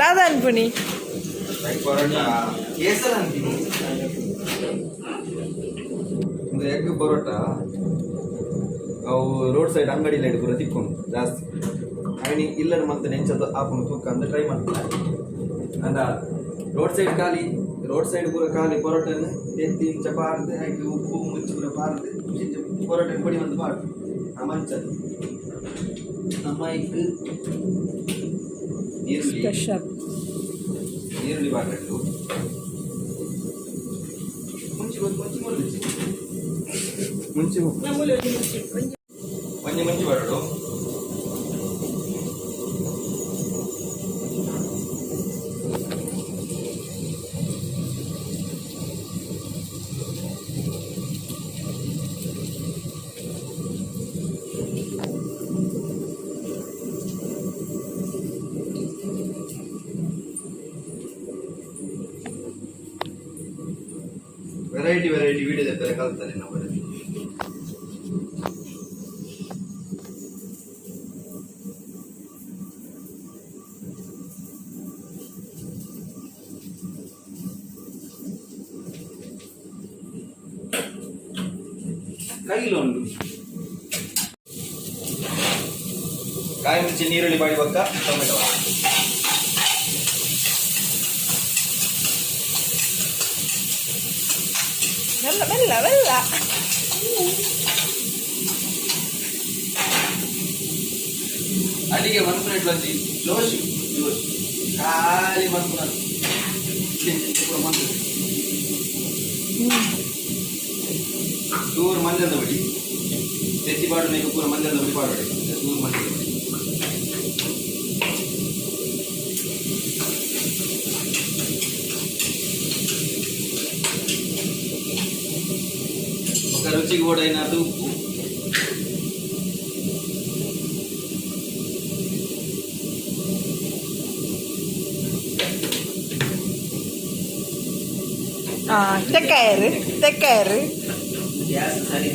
ದಾದ ಅನ್ಪುನಿ. ಎಗ್ ಪರೋಟ ಕೇಸರ ಅಂತೀನಿ. ಒಂದು ಎಗ್ ಪರೋಟ ಅವು ರೋಡ್ ಸೈಡ್ ಅಂಗಡಿ ಲೈಟ್ ಪೂರ ತಿಕ್ಕೊಂಡು ಜಾಸ್ತಿ. ಐನಿ ಇಲ್ಲದ ಮತ್ತೆ ನೆಂಚದ ಆಪುನು ತೂಕ ಅಂದ್ ಟ್ರೈ ಮಾಡ್ತಾರೆ. ಅಂದ ರೋಡ್ ಸೈಡ್ ಖಾಲಿ, ರೋಡ್ ಸೈಡ್ ಪೂರ ಖಾಲಿ ಪರೋಟನ್ ತೆತ್ತಿ ಇಂಚ ಪಾರ್ದು, ಐಕ್ ಉಪ್ಪು ಮುಂಚಿ ಪೂರ ಪಾರ್ದು, ಇಂಚ ಪರೋಟ ಪೊಡಿ ಒಂದು ಪಾರ್ದು ಅಮಂಚ ನಮ್ಮ ಐಕ್ ಈರುಳ್ಳಿ. ಸ್ಪೆಷಲ್. ಈರುಳ್ಳಿ ಬಾಕಟ್ಟು ಮುಂಚೆ ಮುಂಚೆ ಮುಂಚೆ ಮುಂಚೆ ಒಂಜಿ ಮುಂಚೆ ಬರಡು. ವೆರೈಟಿ ವೆರೈಟಿ ವಿಡಿಯೋ ತೆಪ್ಪರೆ ಕಲ್ತಾರೆ ನಾವು. ಕೈಲು ಉಂಟು ಕಾಯಿ ಮುಂಚೆ ನೀರುಳ್ಳಿ ಬಾಡಿ ಬಕ್ಕ ಟೊಮೆಟೊ. ಮೆಲ್ಲ ಮೆಲ್ಲ ಮೆಲ್ಲ. ಅಡಿಗೆ ಮನ್ಪುನ ಒಂಜಿ ಜೋಶ್ ಜೋಶ್ ಖಾಲಿ ಮನ್ಪುನ ಪೂರ ಮಂತು. ಚೂರು ಮಂಜದ ಬಡಿ ತೆತ್ತಿ ಪಾಡುನಕ್ಕೆ ಪೂರ ಮಂಜದ ಬಡಿ ಪಾಡೋಡಿ. ಚೂರು ಮಂಜದ ಬಡಿ. ఒక రుచికి కూడా అయినట్టు ఉప్పు. ಆ ತೆಕ್ಕಾಯರು ತೆಕ್ಕಾಯರು. ಗ್ಯಾಸ್ ಸರಿ.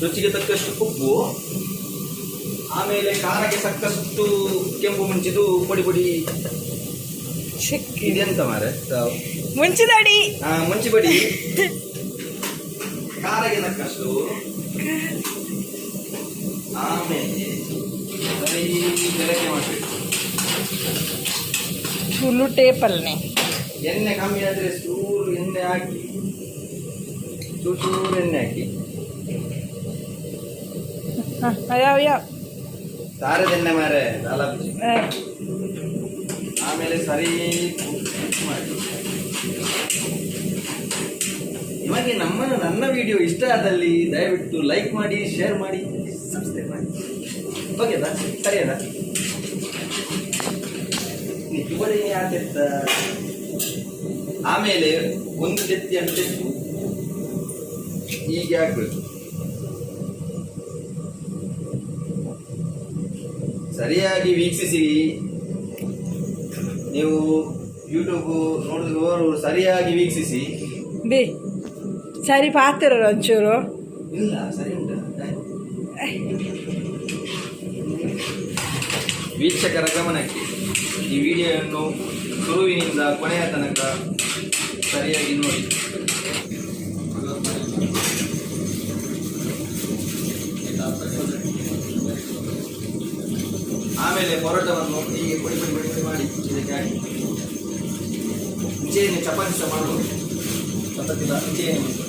ರುಚಿಗೆ ತಕ್ಕಷ್ಟು ಉಪ್ಪು, ಆಮೇಲೆ ಖಾರಕ್ಕೆ ತಕ್ಕಷ್ಟು ಕೆಂಪು ಮುಂಚಿದು ಪೊಡಿ ಪೊಡಿ. ಚೆಕ್ಕಿ. ಇದೆಂತ ಮಾರೆ? ಮುಂಚಿದಡಿ. ಮುಂಚಿ ಪೊಡಿ ಖಾರಕ್ಕೆ ತಕ್ಕಷ್ಟು. ಆಮೇಲೆ ಸರಿ ಬೆಳಗ್ಗೆ ಮಾಡಬೇಕು. ಚುಲು ಟೇಪಲ್ನೆ. ಎಣ್ಣೆ ಕಮ್ಮಿ ಆದರೆ ಚೂರು ಎಣ್ಣೆ ಹಾಕಿ, ಚೂರು ಚೂರು ಎಣ್ಣೆ ಹಾಕಿ. ಯಾವ ಯಾವ? ಸಾರದ ಎಣ್ಣೆ ಮಾರೆ ದಾಲ ಬಿಸಿ. ಆಮೇಲೆ ಸರಿ ಕುಕ್ ಮಾಡಿ. ನಿಮಗೆ ನನ್ನ ವಿಡಿಯೋ ಇಷ್ಟ ಆದಲ್ಲಿ ದಯವಿಟ್ಟು ಲೈಕ್ ಮಾಡಿ, ಶೇರ್ ಮಾಡಿ, ಸಬ್ಸ್ಕ್ರೈಬ್ ಮಾಡಿ. ಓಕೆದಾ? ಸರಿಯದಾ? ಆತೆತ್ತ. ಆಮೇಲೆ ಒಂದು ತೆತ್ತಿಯನ್ನು ತೆತ್ತು ಹೀಗೆ ಆಗ್ಬೇಕು. ಸರಿಯಾಗಿ ವೀಕ್ಷಿಸಿ. ನೀವು ಯೂಟ್ಯೂಬ್ ನೋಡಿದವರು ಸರಿಯಾಗಿ ವೀಕ್ಷಿಸಿ. ಬಿ ಸರಿ ಪಾತಿರ ಒಂಚೂರು. ಇಲ್ಲ, ಸರಿ ಉಂಟು. ವೀಕ್ಷಕರ ಗಮನಕ್ಕೆ, ಈ ವಿಡಿಯೋವನ್ನು ಶುರುವಿನಿಂದ ಕೊನೆಯ ತನಕ ಸರಿಯಾಗಿ ನೋಡಿ. ಆಮೇಲೆ ಪರೋಟವನ್ನು ಹೀಗೆ ಪೊಡಿ ಪೊಡಿ ಪೊಡಿ ಪೊಡಿ ಮಾಡಿ ಇದಕ್ಕೆ ಹಾಕಿ. ಇಂಚೆನೆ ಚಪಾತಿ ಸಹ ಮಾಡ್ಬೋದು. ಚಪಾತಿ ಇಲ್ಲ, ಇಂಚೆನೆ ಮಾಡ್ಬೋದು.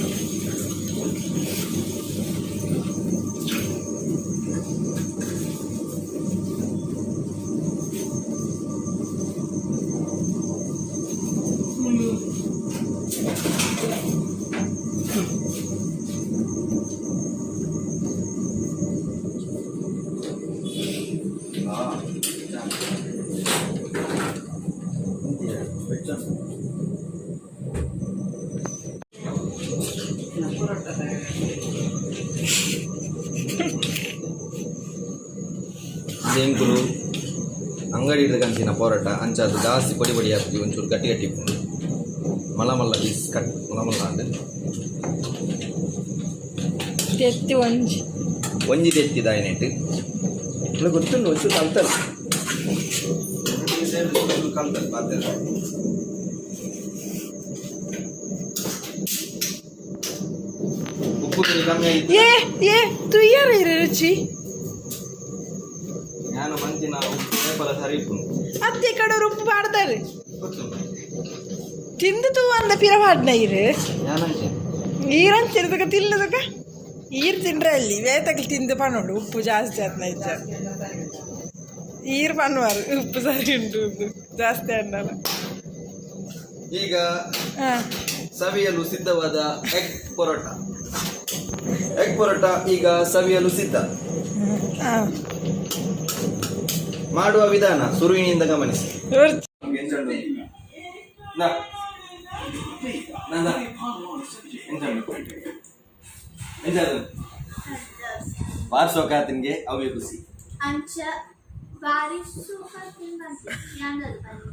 ಆ, ಎಂಕುಲು. ಅಂಗಡಿ ಹಿಡ್ದು ಕಂಚಿನ ಪರೋಟ ಅಂಚಾದ ಜಾಸ್ತಿ ಪೊಡಿ ಪೊಡಿ ಹಾಕಿ ಒಂಚೂರು ಗಟ್ಟಿ ಗಟ್ಟಿ ಇಪ್ಪುಂಡು. ಮಲ್ಲ ಮಲ್ಲ ಪೀಸ್ ಕಟ್ ಮಲ್ಲ ಮಲ್ಲ ಅಂಡ್. ತೆತ್ತಿ ಒಂಜಿ. ಒಂಜಿ ತೆತ್ತಿದ ಐನೆಟ್ ಇಲ್ಲ ಗೊತ್ತುಂಡು, ಒಂಚೂರು ಕಲ್ತಲ್ಲ ಕಲ್ತಲ್ಲ ಪಾತೆರ. ಉಪ್ಪು ಕಿರಿ ಕಮ್ಮಿ ಆಗಿತ್ತು. ಏ ಏ, ತುಯ್ಯರ ಇರು ರುಚಿ. ನಾನು ಮಂಚಿನ ಉಪ್ಪು ನೇಪಲ ಸರಿ ಇಪ್ಪುಂಡು. ಅತ್ತೆ ಕಡೋರು ಉಪ್ಪು ಪಾಡ್ತಾರೆ. ಗೊತ್ತುಂಡು. ತಿಂದು ತೂ ಅಂದ ಪಿರ ಪಾಡ್ನ ಇರು. ಯಾನಂಚೆ. ಈರಂಚಿರದಕ್ಕ ತಿಲ್ಲದಕ್ಕ ಈರ್ ತಿಂಡ್ರೆ ಅಲ್ಲಿ ವೇತಕ್ಕೆ ತಿಂದು ಪನ್ನೋಡು ಉಪ್ಪು ಜಾಸ್ತಿ ಆತ್ನ ಇಜ್ಜ. ಈರ್ ಪನ್ನುವಾರು ಉಪ್ಪು ಸರಿ ಉಂಟು ಉಂದು ಜಾಸ್ತಿ ಅನ್ನಲ್ಲ. ಈಗ ಹಾಂ. ಸವಿಯಲು ಸಿದ್ಧವಾದ ಎಗ್ ಪರೋಟ. ಎಗ್ ಪರೋಟ ಈಗ ಸವಿಯಲು ಸಿದ್ಧ. ಹಾಂ. ಮಾಡುವ ವಿಧಾನ ಸುರುವಿನಿಂದ ಗಮನಿಸಿ. ಬಾರ್ಸೋಕಾತನ್ಗೆ ಅವೇ ಖುಷಿ. ಅಂಚ ಬಾರಿ ಸೂಪರ್ ತಿಂಬಂತೆ ಯಾಂದಲ್ ಬನ್ನಿ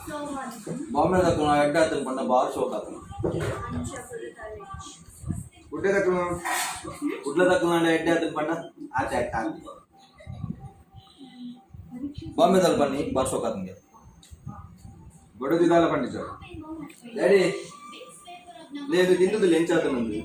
ಸೋಮನ್. ಬಾಂಬೆ ತಕ್ಕ ಎಡ್ಡ ಆತನ ಪಂಡ ಬಾರ್ ಶೋಕಾತನ. ಅಂಚ ಬುರುದಲೆ. ಗುಡ್ಡೆ ತಕ್ಕ ಗುಡ್ಲ ತಕ್ಕ ಎಡ್ಡೆ ಆತನ ಪಂಡ ಆಚೆ ಆಟ. ಬಾಂಬೆ ತಲ್ ಬನ್ನಿ ಬಾರ್ ಶೋಕಾತನ್ಗೆ. ಬಡದಿದಾಲ ಪಂಡಿತ. ಡ್ಯಾಡಿ, లేదు, ತಿಂದುದು ಎಂಚಾತನಂದು.